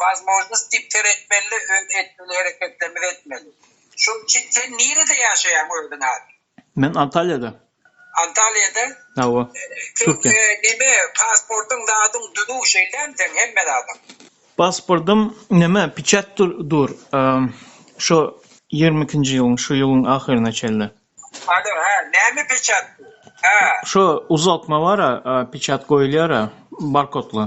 Wazmožnost diýip seretmeli öz etmeli hereketlerimizi etmeli. Şoň üçin sen nirede ýaşaýaň özüň häzir? Men Antalýada. Antalýada? Hawa. Türkiýe. Neme pasportyň zadyň düzüw şeýdämi seň hemme zadyň? Pasportym neme peçat dur şo 22-nji ýylyň şu ýylyň ahyryna çenli. Alo hä näme peçat dur? Hä. Şo uzaltma bar-a peçat goýulýar-a barkodly.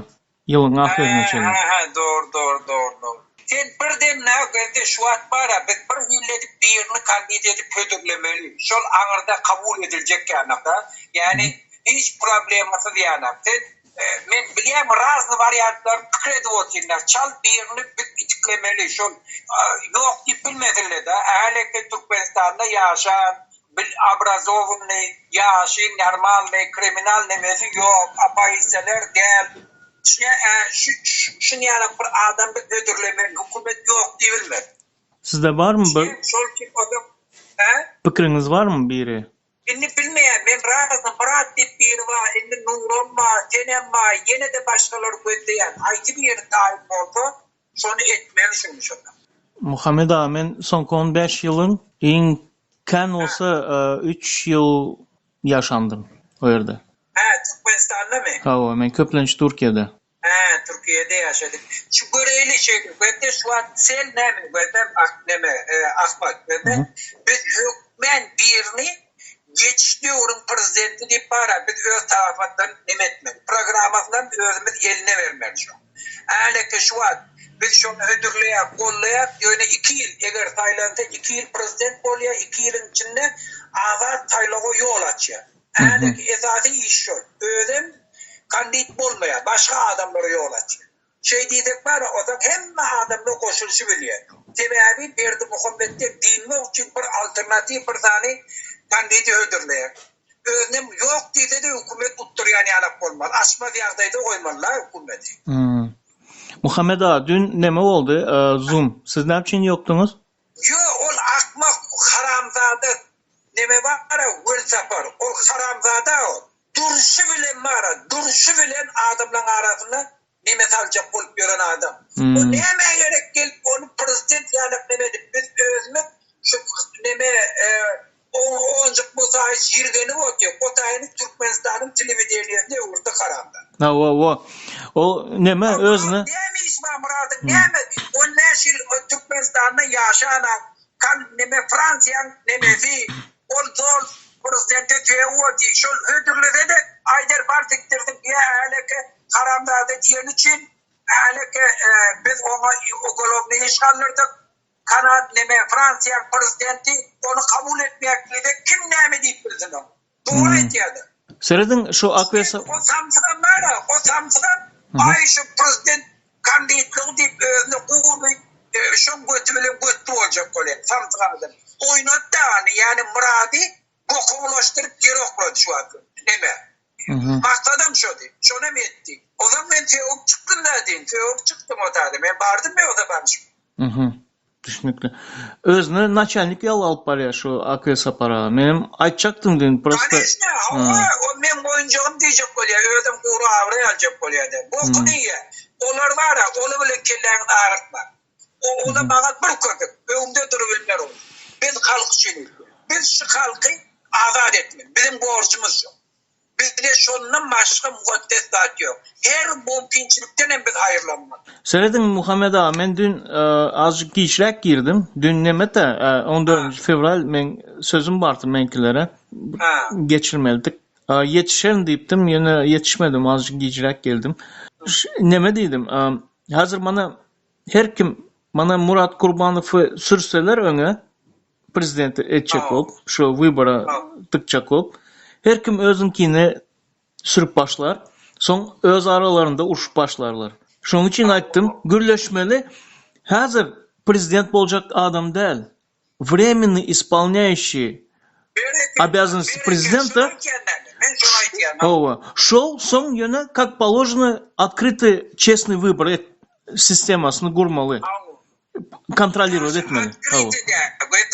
Ýylyň ahyryna çenli. Hä hä dogry dogry dogry dogry. Sen bir dem nä gezde şu wagt bara biz bir hili edip birini kandid edip hödürlemeli şol aňyrda kabul ediljek ýanakda ýani hiç problemasyz ýanak sen men bilýän razny wariantlaryny pikir edip otyrynda çal birini biz itiklemeli şol ýok diýip bilmesinleda äleke Türkmenistanda ýaşan Bil obrazownyý, ýaşy normalnyý, kriminal nemesi ýok, oppozisioner däl. Şuňa şu şunýalak bir adam biz hödürlemeli, hökümet ýok diýibilmez. Sizde barmy bir Şol kim ozal hä? Pikiriňiz barmy biri? Indi bilmeýän men razy Myrat diýip biri bar indi Nuram bar senem bar ýenede başgalar gözleýän haýsy biri taýyn bolsa Şony etmeli şony şonda. Muhammet aga men soňky 15 ýylyň iň kän bolsa 3 ýyl ýaşandym o ýerde. Hä Türkmenistandamy? Hawa men köplenç Türkiýede. Hä Türkiýede ýaşadyk. Şu göreýli şeýdip gözle şu wagt sel näme gözlem ak neme Ahmat gözle biz hökmän birini geçiş döwrüň prezidenti diýip bara biz öz tarapatdan neme etmeli programmasynam özümiz eline bermeli şo. Äleke şu wagt biz şony hödürleýäk, gollaýak, ýöne iki ýyl, eger saýlansa iki ýyl prezident bolýar, iki ýylyň içinde azat saýlawa ýol açýar. Äleki esasy iş şol. Özem kandid bolmaýar, başga adamlara ýol açýar. Şeý diýsek bar-a, onsoň hemme adamlar goşulyşy bilýär. Sebäbi Berdimuhametden dynmak üçin bir alternatiw bir sany kandidi hödürleýär. Özünem ýok diýsede hökümet utdurýan ýalak bolmaly. Açmaz ýagdaýda goýmalyda hökümeti. Muhammet aga dün neme boldy zoom siz näme üçin ýokduňyz? Ýok ol akmak haramzada neme bara Welsapar ol haramzada ol durşy bilen bara durşy bilen adamlaň arasynda neme saljak bolup ýören adam. O nämä gerek gelip ony prezident ýalak neme edip biz özümiz şu neme Onjuk Musaýewiç ýirgenip otyr o taýyny Türkmenistanyň telewideniýesine öwürdi haramdag. Hawa hawa o neme özüne. Näme işi bar Myradyň näme 15 ýyl Türkmenistanda ýaşan kan neme Fransiýaň nemesi ol zol prezidente söýegi boldy şol hödürlesede aýdar bar sikdirsin diýä äleke haramzada diýeni üçin äleke biz oňa ugolownyý iş galdyrdyk Kanad neme Fransiýaň prezidenti ony kabul etmeýär diýse kim näme diýip bilsin oňa. Dogry aýtýada. Serediň şu Akwesa. O samsygam bara o samsygam aý şu prezident kandidligi diýip özüne gury şoň göti bilen götli boljak bolýar samsyk adam. Oýnatdy any ýani Myrady boka bulaşdyryp ýere oklady şu wagt neme. Maksadam şody. Şonam etdi. Ozal men sögüp çykdym da diýin. Sögüp çykdym o taýda. Men bardym ýogsa barşym. Mhm. Düşnükli. Özüni naçalnik ýaly alyp barýar şu Akwe Sapar aga. Menem aýtjakdym diýin prosta. Koneçne, hawa, o meň oýunjagym diýjek bolýar. Özem gury abraý aljak bolýar-da. Bokuny iýýär. Olar bar-a, oly bilen kelläňizi agyrtmaň. O ola maňa bir köpük. Öňde durubilmer ol. Biz halk üçin işleýäris. Biz şu halky azat etmeli. Biziň borjumyz şo. Bizde şondan başga mukaddes zat ýok. Her mümkinçilikden hem biz haýyrlanmaly. Serediň Muhammet aga men dün azjyk giçräk girdim. Dün nemete on dördünji fewral meň sözüm bardy meňkilere. Geçirmelidik. Ýetişerin diýipdim ýöne ýetişmedim azjyk gijräk geldim. Neme diýdim hazir mana her kim mana Murat Kurbanowy sürseler öňe prezident etjek bolup, şu wybora dykjak bolup, her kim özüňkini sürüp başlar, soň öz aralarynda urşup başlarlar. Şonuň üçin aýtdym, gürleşmeli, häzir prezident boljak adam däl, wremennyý ispolnýaýuşiý obýazannosti prezidenta, hawa, şol soň ýöne kak položeno otkrytyý çestnyý wybor sistemasyny gurmaly. Kontrolirowat etmeli. Hawa.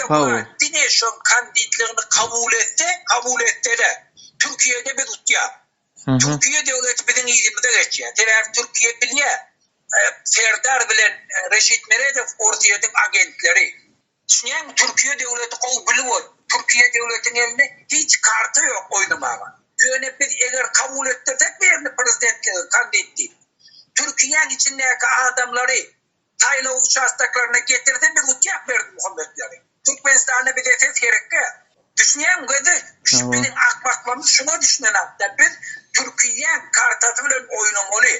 Hawa. Diňe şoň kandidligini kabul etse, kabul etsele, Türkiýede biz utýas. Türkiýe döwleti biziň yzymyza geçýär. Sebäbi Türkiýe bilýär. Serdar bilen Reşit Meredow Orsýetiň agentleri. Düşünýäňmi Türkiýe döwleti gowy bilip otyr. Türkiýe döwletiň elinde hiç karta ýok oýnamaga. Ýöne biz eger kabul etdirsek birini prezidentlige kandid diýip. Türkiýäň içindäki adamlary saýlaw uçastoklaryna getirse biz utýak Berdimuhammetleri. Türkmenistanda bize ses gerekkä. Düşünýäňmi gözi şu biziň akmaklygymyz şuňa düşünenakda biz Türkiýäň kartasy bilen oýnamaly.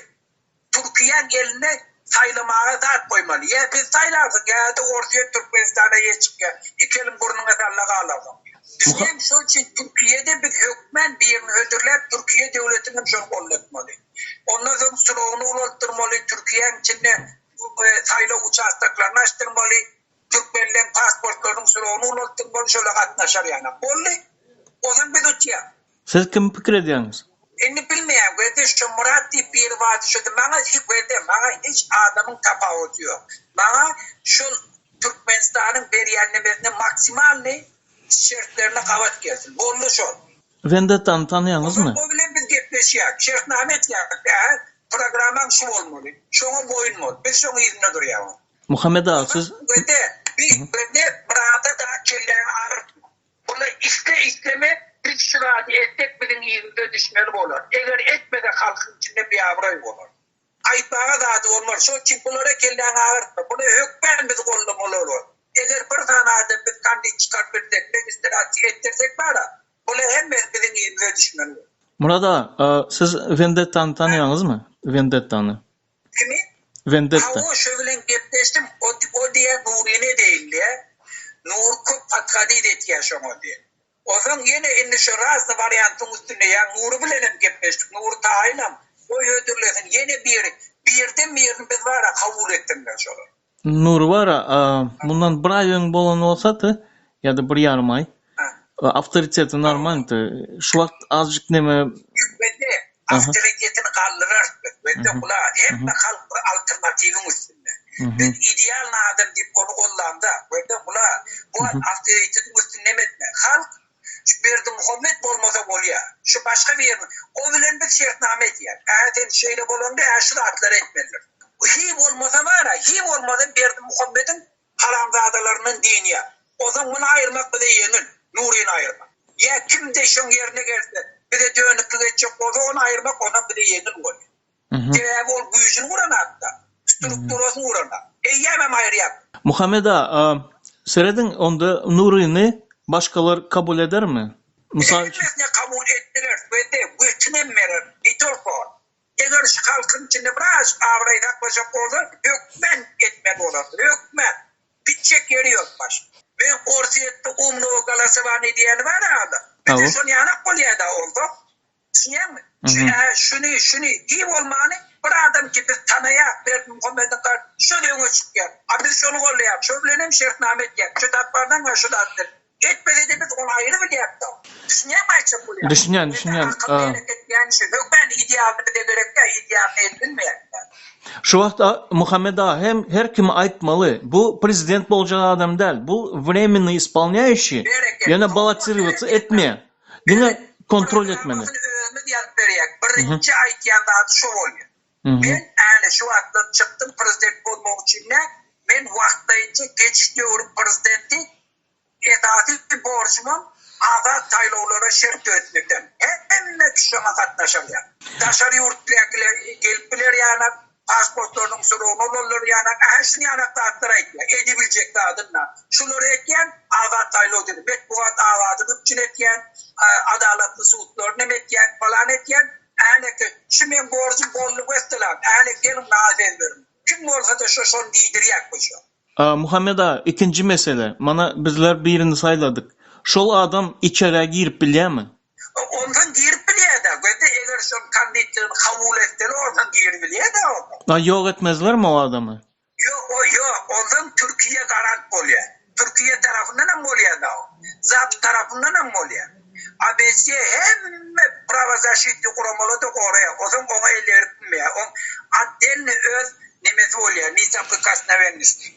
Türkiýäň elinde saýlamaga zat goýmaly. Ýa biz saýlarsyň ýa-da Orsýet Türkmenistana eýe çykýar. Iki eliň burnuňa salla galarsyň. Düşünýäňmi şol üçin Türkiýede biz hökmän birini hödürläp Türkiýe döwletini hem şony gollatmaly. Ondan soň srogyny ulaltdyrmaly, Türkiýäň içinde saýlaw uçastoklaryny açdyrmaly, türkmenleň pasportlarynyň srogyny ulaltdyrmaly şola gatnaşar ýaly. Boldy. Ozan biz utýas. Siz kimi pikir edýäňiz? Indi bilmeýän gözde şu Myrat diýip biri bardy şody maňa gözde maňa hiç adamyň tapawudy ýok. Maňa şol Türkmenistanyň berýän nemesine maksimalnyý şertlerine gabat gelsin. Boldy şol. Wendettany tanaýaňyzmy? O bilen biz gepleşýäk, şertnama etýäk, ähä, programmaň şu bolmaly, şoňa boýun bol, biz şoň yzynda durýas. Muhammet aga siz. Gözde, bi gözde Myrada dagy kelläňi agyrtma. Bular isle isleme biz şu zady etsek biziň yzymyza düşmeli bolar. Eger etmesek halkyň içinde biabraý bolar. Aýtmaga zady bolmaz. Şol üçin bulara kelläňi agyrtma. Bular hökmän bizi goldamaly bolar. Eger bir sany adam biz kandid çykaryp bilsek, registrasiýa etdirsek bara, bular hemmesi biziň yzymyza düşmeli bolar. Myrat aga, siz Wendettany tanaýaňyzmy? Wendettany. Kimi? Wendetta. Hawa şo bilen gepleşdim. O o diýýär Nuryny edeýin diýýär. Nury köp podhodit etýär şoňa diýýär. Onsoň ýene indi şo razny wariantyň üstünde ýa Nury bilenem gepleşdik. Nury taýynam goý hödürlesin ýene biri birden birini biz bara kabul etsinler şolar. Nury bara mundan bir aý öň bolan bolsady ýa-da bir ýarym aý awtoriteti normalnydy. Şu wagt azjyk neme Ýükmedi awtoritetini galdyrarys biz. Wende gula hemme halk bir alternatiwiň üstünde. Biz idealny adam diýip ony gollamda wende gula bu awtoritetiň üstünde neme etme. Halk şu Berdimuhamet bolmasa bolýa. Şu başga birini o bilen biz şertnama edýäs. Ä sen şeýle bolanda ä şu zatlary etmelidir. Hi bolmasa bara hi bolmasa Berdimuhamediň haramzadalaryndan dynýar. Onsoň muny aýyrmak bize ýeňil, Nuryny aýyrmak. Ýa kimde şoň ýerine gelse, bize dönüklik etjek bolsa, ony aýyrmak ondan bize ýeňil bolýar. Sebäbi ol güýjüni guranakda, strukturasyny guranak. Eýýämem aýyrýar. Muhammet aga, serediň, onda Nuryny başgalar kabul edermi? Mysal üçin. Hemmesine kabul etdiler we-de götünem berer, ne tolko ol. Eger şu halkyň içinde birazjyk abraý saklajak bolsa, hökmän etmeli bolar. Hökmän. Gitjek ýeri ýok başga. Men Orsýetde umnogo golosowaniýe diýeni bar adam. Bize şony ýanak bolýada onsoň. Düşünýäňmi? Şu ä şuny şuny diý bolmany bir adam ki biz tanaýak Berdimuhamediň gar şol öňe çykýar. A biz şony gollaýak. Şo bilenem şertnama etýäk. Şu zat bardan we şu zat bilen. Etmese-de biz ony aýrybilýäris-dä. Düşünýäňmi aýtjak bolýanym? Düşünýän, düşünýän. Akylly hereket edýän şu. Hökmän idealny bize gerek däl, idealny edinmeýäris. Şu wagt Muhammet aga hem her kime aýtmaly, bu prezident boljak adam däl, bu wremennyý ispolnýaýuşiý, ýöne balotirowatsa etmeýär. Diňe kontrol etmeli. Programmasyny özümiz ýazyp berýäris. Birinji aýtýan zady şo bolýar. Men äle şu wagtlar çykdym prezident bolmak üçin däl, men wagtlaýynça geçiş döwrüň prezidenti Esasy borjumam azat saýlawlara şert döretmekden. Hemme kişi şoňa gatnaşalýar. Daşary ýurtdakylar gelip biler ýanak, pasportlarynyň srogyny olanlar ýanak, ähä şuny ýanak zatlar aýtýar. Edibiljek zadyn-da. Şulary etýän, azat saýlaw diýip, metbugat azadyny üpjün etýän, adalatly sudlaryny hem etýän, falan etýän. Äneki, şu meň borjum boldy wessalam. Äne geliň maňa söz beriň. Kim bolsa-da şo şony diýdirýär bu şo. Muhammet aga, ikinji mesele, mana bizler birini saýladyk. Şol adam içerä girip bilýärmi? Ondan girip bilýär-dä, gözde eger şol kandidligini kabul etseler ondan giribilýär-dä ondan. A ýok etmezlermi o adamy? Ýok, o ýok, ondan Türkiýe garant bolýar. Türkiýe tarapyndan hem bolýar-da o. Zapad tarapyndan hem bolýar. ABŞ hemme prawozaşitnyý guramalar-da goraýar. Onsoň oňa el degrip bilmeýär. Oň otdelnyý öz nemesi bolýar, neprikosnowennosti.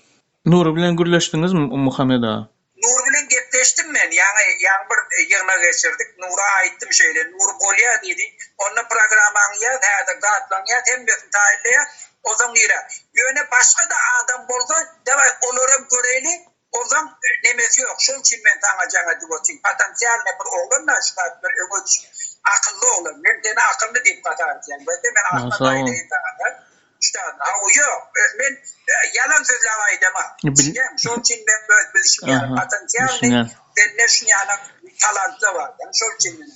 Nury bilen gürleşdiňizmi Muhammet aga? Nury bilen gepleşdim men, ýaňy, ýaňy bir ýygnak geçirdik. Nura aýtdym şeýle, Nury bolýa diýdi. Onda programmaňy ýaz, häzir zatlaňy ýaz, hemmesini taýynlaýas, onsoň nirä. Ýöne başga-da adam bolsa, dawaý olaram göreýli, onsoň nemesi ýok. Şoň üçin men saňa jaň edip otyryn. Potensialnyý bir oglan-da şu zatlar öňe düşüp, akylly oglan. Men seni akylly diýip hasap edýän. Wezde men Ahmet aýdaýyn saňa-da. Üstad, hawa ýok, men ýalan sözläp aýdamok. Düşünýäňmi? Şoň üçin men öz bilşim ýaly potensialny sende şunýaly talantlar bar. Şol üçin men.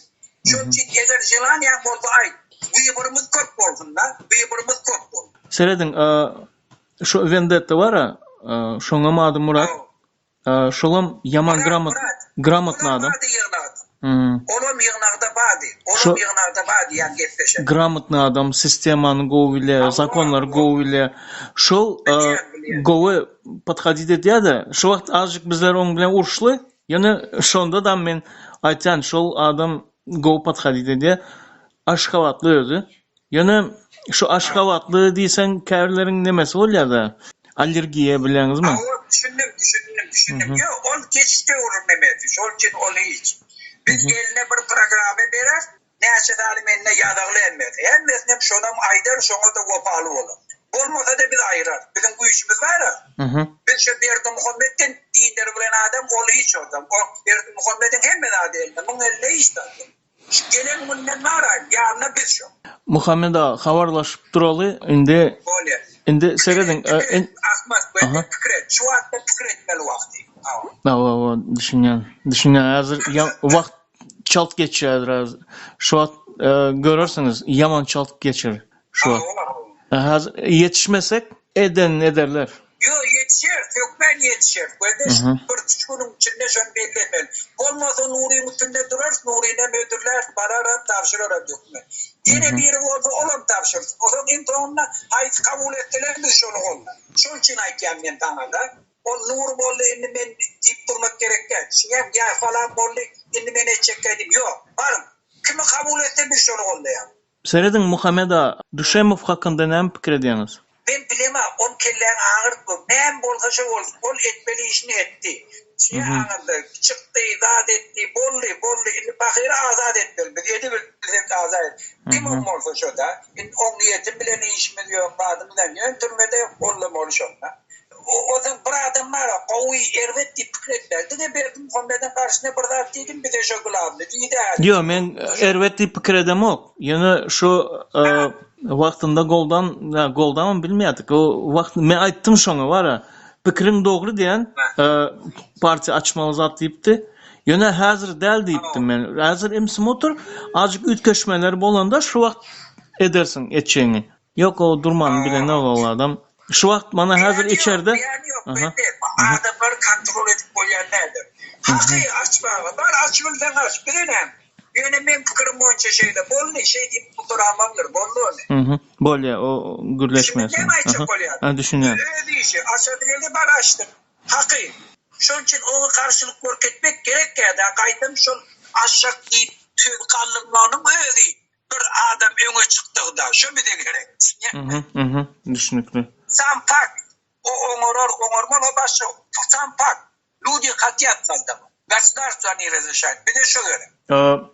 Şol üçin eger želaniýaň bolsa aýt. Wyborymyz köp bolsun-da, wyborymyz köp bolsun. Serediň, şu Vendetta bar-a, şoňam ady Murat. Şolam ýaman gramot gramotny adam. Olam bardy ýygnakda. Olam ýygnakda bardy. Olam ýygnakda bardy ýan gepleşen. Gramotny adam, sistemany gowy bilýär, zakonlary gowy bilýär. Şol gowy podhodit edýär-de. Şu wagt azjyk bizler oň bilen uruşly. Ýöne şonda-da men aýtýan, şol adam gowy podhodit edýär. Aşgabatly özi. Ýöne şu aşgabatly diýseň käbirleriň nemesi bolýada allergiýa bilýäňizmi? Hawa düşündim düşündim düşündim. Ýok ol geçiş döwrüň nemesi şol üçin ol hiç. Biz eline bir programa bereris näçe sany mende ýazagly hemmesi. Hemmesinem şonam aýdar şoňada wepaly bolar. Bolmasada biz aýyrarys. Biziň güýjümiz bara. Biz şu Berdimuhametden dindar bilen adam ol hiç adam. O Berdimuhamediň hemme zady elinde muň elinde hiç zat ýok. Şu gelen günden bar-a, ýanyna biz şo. Muhammet aga, habarlaşyp duraly, indi, Bolýa. indi serediň, Pikir et, Ahmet, bu pikir et, şu wagtda pikir etmeli wagty. Hawa. Hawa, hawa, düşünýän, düşünýän, häzir ýa, wagt çalt geçýär biraz, şu wagt görersiňiz, ýaman çalt geçer şu wagt. Hawa, hawa. Häzir ýetişmesek, edenini ederler. Ýok, ýetişeris, hökmän ýetişeris. Gözle şu bir-üç günüň içinde şony belli etmeli. Bolmasa Nuryň üstünde durarys, Nuryny hem hödürläris, bararam, tabşyraram hökmän. Ýene biri bolsa, olam tabşyrsyn. Onsoň iň soňunda haýsy kabul etseler, biz şony gollarys. Şol üçin aýtýan men saňa-da. Ol Nury boldy, indi men diýip durmak gerek däl. Düşünýäňmi? Ýa falan boldy, indi men etjekkä diýip. Ýok, baryň. Kimi kabul etse, biz şony gollaýarys. Serediň Muhammet aga, Düşemow hakynda näme pikir edýäňiz? Men bilema ol kelläňi agyrtma näme bolsa şo bolsun ol etmeli işini etdi şeýe aňyrda çykdy zat etdi boldy boldy indi pahyry azat etmeli biz edibilsek azat et kimem bolsa şoda indi oň niýeti bilen işimiz ýok zadymyz hem ýöne türmede gollamaly şonda Onsoň bir adam bar-a, gowy, erbet diýip pikir etmeli. Diňe Berdimuhamediň garşyna bir zat diýdim, bize şo glawny diýdi-ä. Ýok, men erbet diýip pikir edemok. Ýöne şo wagtynda goldan, goldamam bilmeýärdik. O wagt men aýtdym şoňa bar-a, pikiriň dogry diýen, partiýa açmaly zat diýipdi. Ýöne häzir däl diýipdim men. Häzir imsim otur, azjyk üýtgeşmeler bolanda şu wagt edersiň etjegiňi. Ýok o durmany bilenok ol adam. Şu wagt mana häzir içerde. Ýok ýok bende adamlary kontrol edip bolýan däldir. Haky açmaga bar açybilseň aç bize näme. Ýöne meň pikirim boýunça şeýle boldy şeý diýip gutaramamdyr boldy ony. Mhm bolýa o gürleşmesin. Düşündiňmi näme aýtjak bolýanym. Ha düşünýän. Öz işi açasy geldi bar açsyn. Haky. Şoň üçin oňa garşylyk görkezmek gerek däldi gaýtam şol açjak diýip söz galdyrmagynyň özi Bir adam öňe çykdygyda şo bize gerek. Düşünýäňmi? Mhm, düşnükli. Sam fakt. O oňarar, oňarmaz o başga. Sam fakt. Ludi hatýat sazdamak. Gosudarstwo ne razreşaýt. Bize şo gerek.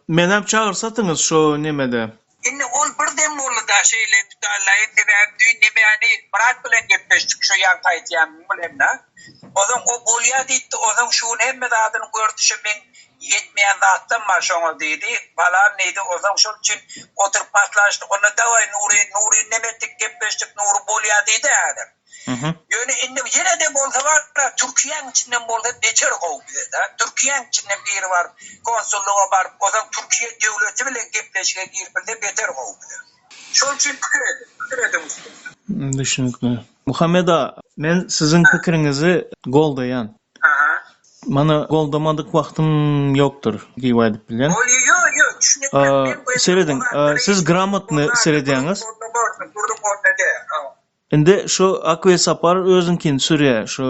Menem çagyrsatyňyz şo nemede. Indi ol bir dem boldy-da şeýle tutallaýyn sebäbi düýn nemäni Myrat bilen gepleşdik şo ýaňky aýtýanym bilen-de. Ozaň o bolýa diýipdi, ozaň şu gün hemme zadyny gördi şo meň Ýetmeýän zatlam bar şoňa diýdi. Balam diýdi, onsoň şol üçin oturyp maslahatlaşdyk. Onda dawaý Nury, Nury neme etdik, gepleşdik, Nury bolýa diýdi häzir. Ýöne indi ýene-de bolsa bar-a, Türkiýäň içinden bolsa beter gowy bize-de. Türkiýäň içinden biri baryp, konsullyga baryp, onsoň Türkiýe döwleti bilen gepleşige girip bilse beter gowy bize. Şol üçin pikir ediň, pikir ediň üstünde. Düşnükli. Muhammet aga, men siziň pikiriňizi goldaýan. Aha. Mana goldamadyk wagtym ýokdur diýip aýdyp bilýän. Ol ýo ýo düşünipdim men bu Serediň, siz gramotny seredýäňiz. Indi şu Akwe Sapar özüňkini sürýär. Şu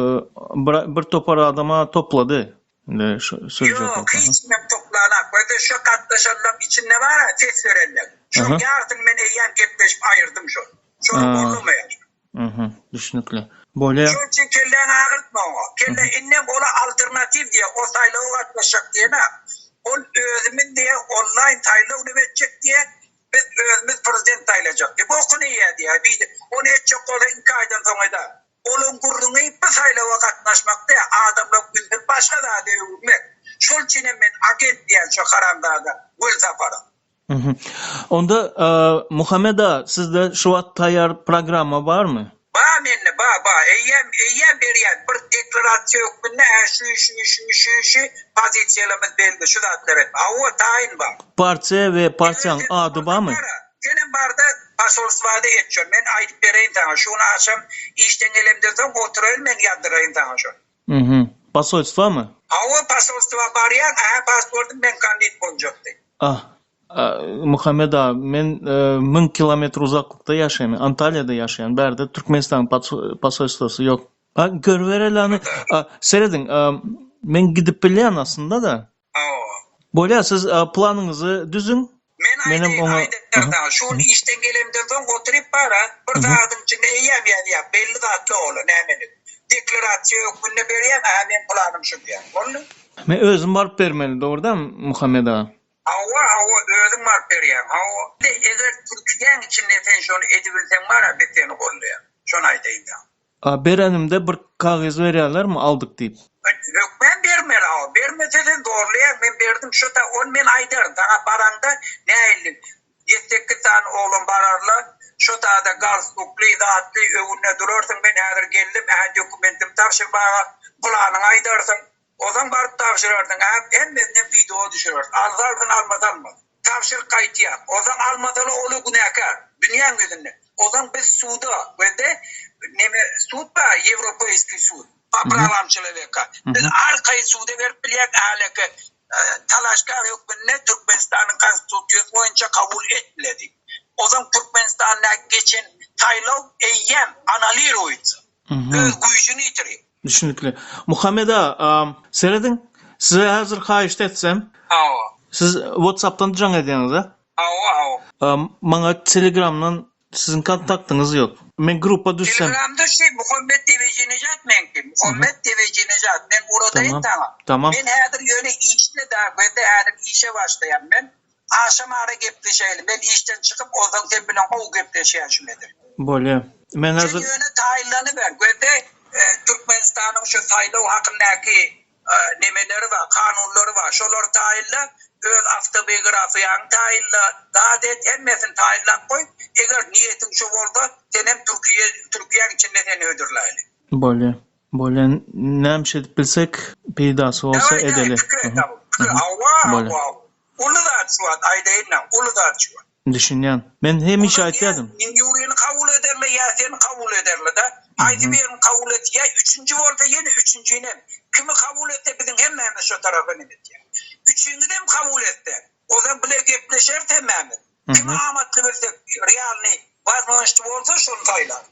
bir topar adama toplady. Indi şu sürjek Ýok, hiç kimem toplanak. Wede şu gatnaşanlaryň içinde bar-a ses berenler. Şoň ýarsyny men eýýäm gepleşip aýyrdym şol. Şol goldamaýar. Mhm, düşnükli. Bolýa. Şoň üçin kelläňi. Kelläňi agyrtma oňa. Kelle indem ola alternatiw diýýär, o saýlawa gatnaşjak diýene. Ol özümiz diýýär, onlaýn saýlaw neme etjek diýýär, biz özümiz prezident saýlajak diýýär. Bokuny iýýär diýýär. Bi ony etjek bolsa iki aýdan soň eder. Olaň gürrüňi bu saýlawa gatnaşmak däl, adamlaň ünsüni başga zada öwürmek. Şol üçinem men agent diýýän şo haramzada Welsapara. Onda Muhammet aga sizde şu wagt taýýar programma barmy? Ba mende ba ba eýýäm eýýäm berýän bir deklarasiýa hökmünde hä şu şu şu şu şu pozisiýalarymyz belli şu zatlar et hawa taýyn ba. Partiýa we partiýaň ady barmy? Senem barda posolstwada et şony men aýdyp bereýin saňa şu gün agşam işden gelemden soň oturaýyn men ýazdyraýyn saňa şony. Mhm. Posolstwamy? Hawa posolstwa barýaň ähä pasportym men kandid boljak diý. Ah, Muhammet aga, men müň kilometr uzaklykda ýaşaýan, Antalýada ýaşaýan, bärde Türkmenistanyň posolstwasy ýok. A, görübereli ony. Serediň, men gidip bilýän aslynda-da. Hawa. Bolýar, siz planyňyzy düzüň. Men Menem aýdaýyn, oňa aýdaryn saňa. Şu gün işden gelemden soň oturyp bar-a, bir sagadyň içinde eýýäm ýazýan, belli zatla ol-a, nämelik. Deklarasiýa hökmünde berýän, aha, meň planym şu diýýän. Boldy. Men özüm baryp bermeli, dogry dälmi, Muhammet aga? Hawa, hawa, özüň baryp berýäň, hawa. Eger Türkiýäň içinde sen şony edibilseň bar-a, biz seni goldaýas. Şony aýdaýyn saňa. A berenimde bir kagyz berýärlermi aldyk diýip? Hökmän bermeli hawa bermese sen zorlaýaň men berdim şo ta ony men aýdaryn saňa baraňda nähili ýedi sekiz sany oglan bararla şo tada galstukly zatly öňünde durarsyň men häzir geldim ähä dokumentimi tabşyrmaga planyňy aýdarsyň Ozan baryp tabşyrarsyň ä hemmesinem wideo düşüreris alsa alsyn almasa almaz tabşyryk gaýtýa ozan almasala ola günäkär dünýäň ýüzünde ozan biz suda wede neme sud bar ýewropeýskiý sud po prawam çeloweka biz arkaýyn suda berip bilýäs äleke talaşgär hökmünde Türkmenistanyň konstitusiýasy boýunça kabul etmledi ozan Türkmenistandaky geçen saýlaw eýýäm analiruýtsa öz güýjüni ýitirýär. Düşünikli. Muhammet aga, serediň, size häzir haýyşt etsem. Hawa. Siz WhatsApp-dan jaň edýäňiz-a? Hawa, hawa. Maňa Telegramdan siziň kontaktyňyz ýok. Men gruppa düşsem. Telegramda şi Muhammet Dewejinejat meňki. Muhammet Dewejinejat. Men uradaýyn saňa. Tamam. Men häzir ýöne işde da, gözde häzir işe başlaýan men. Agşam ara gepleşeýli. Men işden çykyp onsoň sen bilen gowy gepleşýän şu mesele. Bolýa. Men Sen häzir. ýöne taýynlanyber. Gözde Türkmenistanyň şu saýlaw hakyndaky nemeleri bar, kanunlary bar. Şolary taýynla, öz awtobiografiýaňy taýynla, zat et, hemmesini taýynlap goý. Eger niýetiň şu bolsa, senem Türkiýe, Türkiýäň içinde seni hödürläýli. Bolýa. Bolýa. Näme iş edip bilsek, peýdasy bolsa Daway, daway, edeli. pikir et, pikir. Hawa, Bolýa. hawa. Uly zat şu wagt aýdaýynda, uly zat şu wagt. Düşünýän. Men hemişe Olar ýa aýtýadym. Ýurini kabul ederler, ýa seni kabul ederler-de. Haýsy birini kabul et, ýa üçünji bolsa ýene üçünjinem. Kimi kabul etse biziň hemmämiz şo tarapa neme etýär. Üçüňizem kabul etse, ozal bile gepleşeris hemmämiz. Kimi amatly bilsek, realnyý wazmožnosty bolsa şony saýlarys.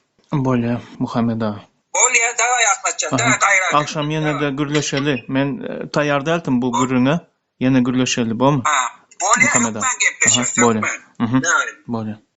Bolýa, Muhammet aga. Bolýa, daway Ahmetjan, daway gaýrat et. Agşam ýene-de gürleşeli. Men taýýar däldim bu gürrüňe. Ýene gürleşeli, bormy? Bolýa, Muhammet aga. hökman gepleşeris, Bolýa. hökman. Daway. Bolýa.